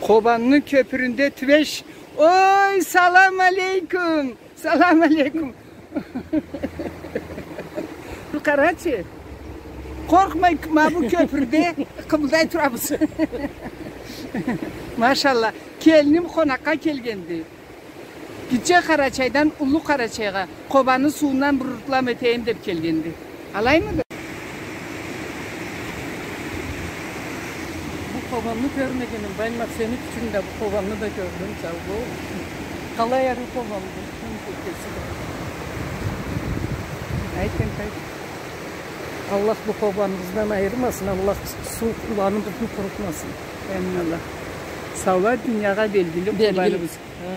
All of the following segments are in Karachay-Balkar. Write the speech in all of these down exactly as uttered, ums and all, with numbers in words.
Къобанны кёпюрюнде тюбеш. Ой, салам алейкум! Салам алейкум. Къарачы. Къоркъмай, ма бу кёпюрде къымылдай турабыз. Машалла. Келиним къонакъгъа келгенди. Гитче Къарачайдан Уллу Къарачайгъа, Къобаны сууундан бир уртлам ётейим деп келгенди. Алаймыды? Бу Къобанны кёрмегеним, Баймак, сени ючюн да бу Къобанны да кёрдюм, сау бол. Къалай ариу Къобанды. Айт, энди айт. Аллах бу Къобаныбыздан айырмасын, Аллах сууукъланыбызны къурутмасын. Амин, Аллах. Саула дуниягъа белгили Къобаныбыз. Ха.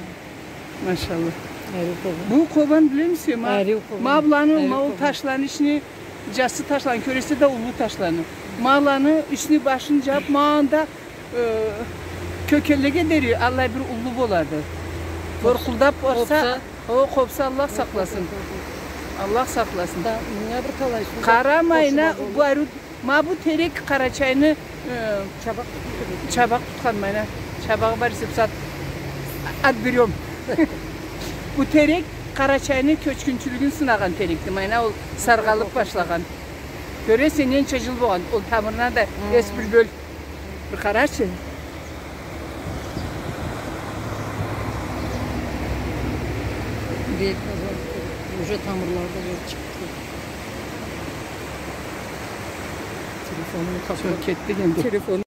Машалла. Ариу Къобан. Бу Къобан, билемисе, ма, ариу Къобан, ма быланы, ма ол ташланы ичине, джассы ташланы, кёресе да, уллу ташланы. Ма аланы ичини, башын джаб, ма анда, э, кёкенлеге дери аллай бир уллу болады. Къоркъулдаб барса, о, къобса, Аллах сакъласын. Аллах сакъласын. Да, мынга бир къалай суу. Къара майна, бу ариу Ма бу терек Къарачайны, э, чабакъ тутхан. Чабакъ тутхан, майна. Чабагъы бар эсе, бусагъат отберём. Бу терек Къарачайны кёчгюнчюлюгюн сынагъан терекди. Майна ол саргъалыб башлагъан. Кёресе, ненча джыл болгъан. Ол тамырына да эс бир бёл. Бир къарачы. Бек, уже тамырлары да бек чыкъды. Телефонуму капат. Всё, кетди энди. Телефон.